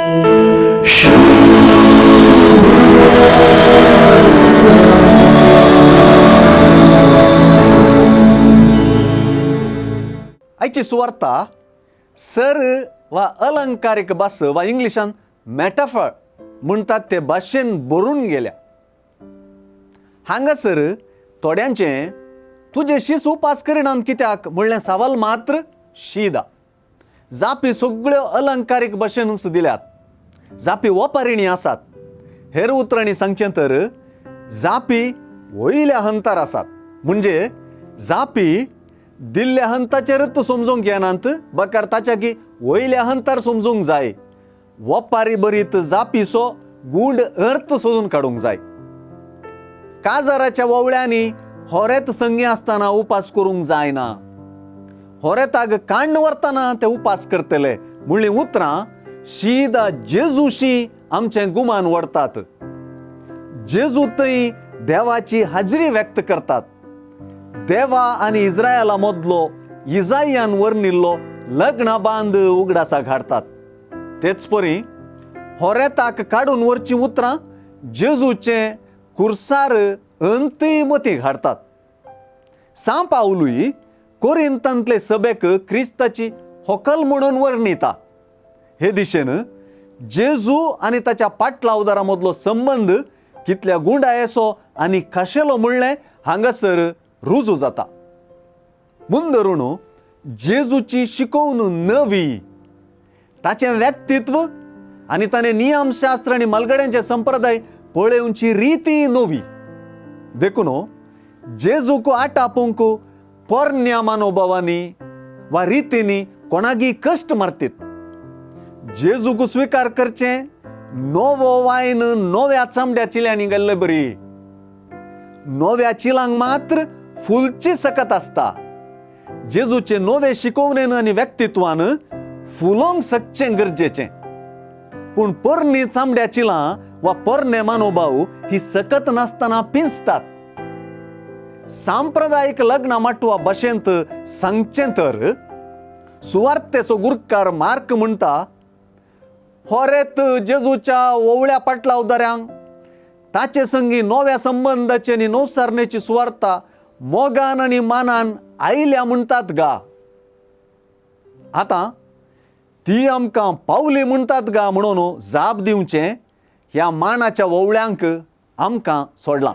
आयची सुवार्ता सर वा अलंकारीक भास वा इंग्लिशान मॅटाफर म्हणटात ते भाशेन भरून गेल्या. हांगासर थोड्यांचें तुजे शीस उपास करिनात कित्याक म्हणलें सवाल मात्र शीदा. जापी सगळ्यो अलंकारीक भाशेनूच दिल्यात. जापी ओपारिणी आसात. हेर उतरांनी सांगचें तर जापी वयल्या हंतार आसात, म्हणजे जापी दिल्ल्या हंताचेरच समजूंक येनात, बकर ताच्या की वयल्या हंतार समजूंक जाय. वपारी बरीत जापीचो गूढ अर्थ सोदून काडूंक जाय. काजाराच्या वोवळ्यांनी होरेत संगी आसतना उपास करूंक जायना, होरेताक काण्ण व्हरतना ते उपास करतले म्हणलीं उतरां शीदा जेजूशी आमचें गुमान व्हरतात. जेजू थंय देवाची हाजरी व्यक्त करतात. देवा आनी इस्रायला मदलो इजायान वर्णिल्लो लग्न बांद उगडासाक हाडतात. तेच परी होरेताक काडून व्हरचीं उतरां जेजूचें कुर्सार अंतय मतीक हाडतात. सां पावलूय कोरिंतांतले सभेक क्रिस्ताची होकल म्हणून वर्णिता. हे दिशेन जेजू आनी ताच्या पाटलावदारा मदलो संबंद कितल्या गुंडायेचो आनी खाशेलो म्हणलें हांगासर रुजू जाता. मुंदरून जेजूची शिकोवन नवी, ताचें व्यक्तित्व आनी ताणें नियमशास्त्र आनी मलगड्यांचे संप्रदाय पळोवची रिती नवी. देखून जेजूक आटापूंक पोरण्या मनोभावांनी वा रितींनी कोणागी कश्ट मारतीत. जेजूक स्विकार करचें नवो वायन नव्या चामड्या चिल्यांनी गेल्ले बरी. नव्या चिलांक मात्र फुलची सकत आसता. जेजूचे नवे शिकोवणेन आनी व्यक्तित्वान फुलोवंक सकचें गरजेचें. पूण पोरणी चामड्या चिलां वा पोरणे मनोभाव ही सकत नासतना पिंजतात. सांप्रदायीक लग्न माटवा भाशेंत सांगचें तर सुवार्तेचो गुरकार मार्क म्हणटा, होरेत जेजूच्या ओवळ्या पाटलावदाऱ्यांक ताचे संगी नव्या संबंदाची आनी नवसारणेची सुवार्ता मोगान आनी मानान आयल्या म्हणटात गा. आतां ती आमकां पावली म्हणटात गा म्हणून जाप दिवचें ह्या मानाच्या ओवळ्यांक आमकां सोडलां.